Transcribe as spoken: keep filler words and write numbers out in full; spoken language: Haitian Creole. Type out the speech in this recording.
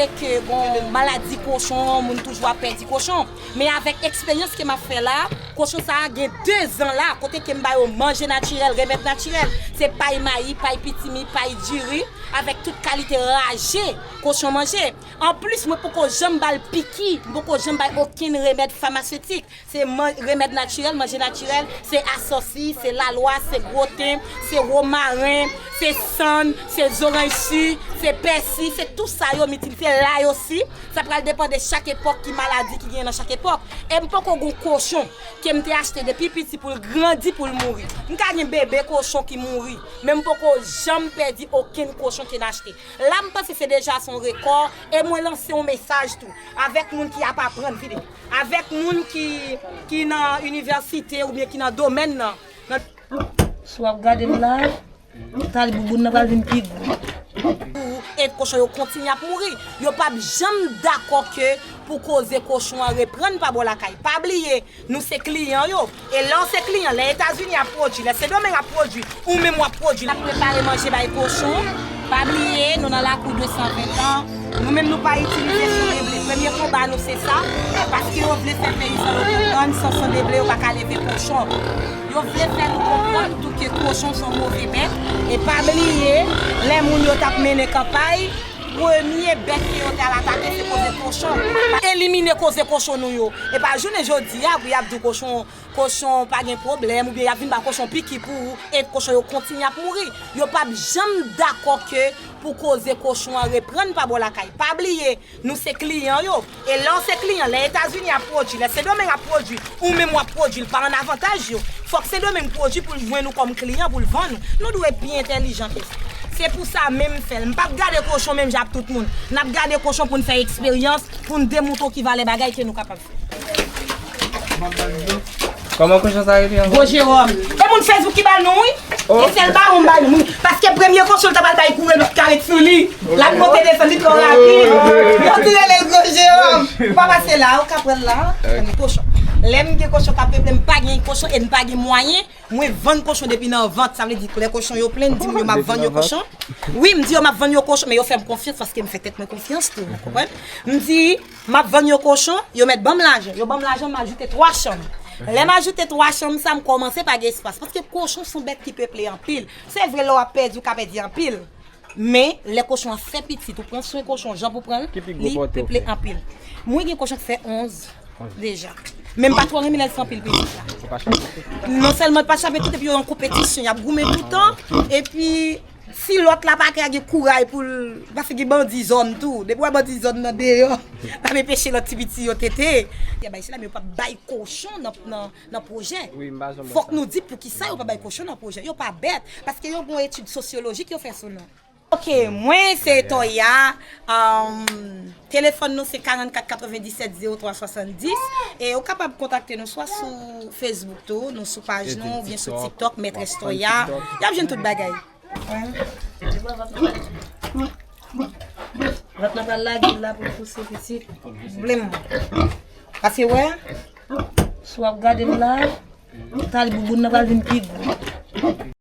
Ke gon maladi kochon, moun toujou ap pèdi kochon. Men avèk eksperyans ke m ap fè la, kochon sa a gen de zan la, kote ke m ba yo manje natirèl, remèd natirèl. Se pay mayi, pay pitimi, pay diri, avèk tout kalite raje kochon manje. Anplis, mwen poko janm ba l piki, m poko janm ba l okenn remèd famasetik. Se man-, remèd natirèl, manje natirèl, se asòsi, se lalwa, se gwoten, se womaren, se sann, se zoranj si, se pèsi, se tout sa yo m itilize, lay osi. Sa pral depann de chak epòk, ki maladi ki genyen nan chak epòk. E m poko gon kochon ke m te achte depi piti pou l grandi, pou l mouri. M ka gen bebe kochon ki mouri, men m poko janm pèdi okenn kochon ke n achte. La, m panse se deja se yon rekò, e mwen lanse yon mesaj tou, avèk moun ki ap aprann, vide, avèk moun ki, ki nan inivèsite oubyen ki nan domèn nan, nan Si w ap gade m la, tali bouboun nan pral vin pi gwo. Pou ed kochon yo kontinye ap mouri. Yo p ap janm dakò ke pou koze kochon an reprann pa bò lakay. Pa bliye, nou se kliyan yo. E lè w se kliyan, lè Etazini ap pwodui, lè Sendomeng ap pwodui, ou menm w ap pwodui. N ap prepare manje bay kochon. Pa bliye, nou nan lakou de san ven an. Nou menm nou pa itilize san deble. Premye konba nou se sa. Paske yo vle fè peyizan yo konprann san san deble yo pa ka leve kochon. Yo vle fè nou konprann tou ke kochon se yon move bèt. E pa bliye, lè moun yo t ap mennen kanpay, premye bèt ke yo t al atake se koze kochon. Elimine koze kochon nou yo. E pa jounen jodi a pou y ap di w kochon, kochon pa gen pwoblèm, oubyen y ap vin ba kochon piki pou ou, e kochon yo kontinye ap mouri. Yo p ap janm dakò ke pou koze kochon an reprann pa bò lakay. Pa bliye, nou se kliyan yo. E lè w se kliyan, lè Etazini ap pwodui, lè Sendomeng ap pwodui, ou menm w ap pwodui, l pa an avantaj yo. Fòk Sendomeng pwodui pou l jwenn ou kòm kliyan, pou l vann ou. Nou dwe pi entèlijan ke sa. Se pou sa menm m fè l. M p ap gade kochon menm jan ak tout moun. N ap gade kochon pou n fè eksperyans, pou n demontre w ki valè bagay ke nou kapab fè. Kòman kochon sa rele ankò? Gwo Jewòm. E moun Facebook ki ba l non, wi. E sèl bawon m ba l non, wi. Paske premye kochon l ta pral bay kouri, l pa t ka ret sou li. L ap monte desann, li twò rapid. Yo tou rele l Gwo Jewòm. Ou pa pase la, ou ka pran l la. Kochon. Lè m gen kochon k ap peple, m pa gen kochon e m pa gen mwayen. Mwen vann kochon depi nan vant, sa vle di lè kochon yo plen, m di moun yo m ap vann yo kochon. Wi, m di yo m ap vann yo kochon, men yo fè m konfyans paske m fè tèt mwen konfyans tou, ou konprann? M di, m ap vann yo kochon, yo mèt ban m lajan. Yo ban m lajan, m ajoute twa chanm. Lè m ajoute twa chanm sa, m kòmanse pa gen espas. Paske kochon se yon bèt ki peple anpil. Se vre, lè w ap pèdi, ou ka pèdi anpil. Men, lè kochon an fè pitit, ou pran swen kochon, jan pou pran l, li peple anpil. Mwen gen kochon ki fè onz deja. Men m pa twò renmen lè l fè anpil pitit la. Non sèlman l pa chape tout, epi yo an konpetisyon, y ap goumen toutan, epi si lòt la pa ka gen kouraj pou l, paske gen bandi zòn tou. Depi w wè bandi zòn nan deyò, l ap enpeche lòt ti piti yo tete. Bay sila, men yo p ap bay kochon nan, nan, nan pwojè. Fòk nou di poukisa yo pa bay kochon nan pwojè. Yo pa bèt, paske yo gen yon etid sosyolojik yo fè sou nou. Ok, mwen se Toya. Um, telefòn nou se karannkat katrevenndisèt zewo twa swasanndis. E ou kapab kontakte nou swa sou Facebook tou, nou sou paj nou, oubyen sou TikTok, Mètrès Toya. Y ap jwenn tout bagay. Vant la pral lage l la pou l pouse pitit. Blem. Paske wè, si w ap gade l la, tali bouboun nan pral vin pi gwo.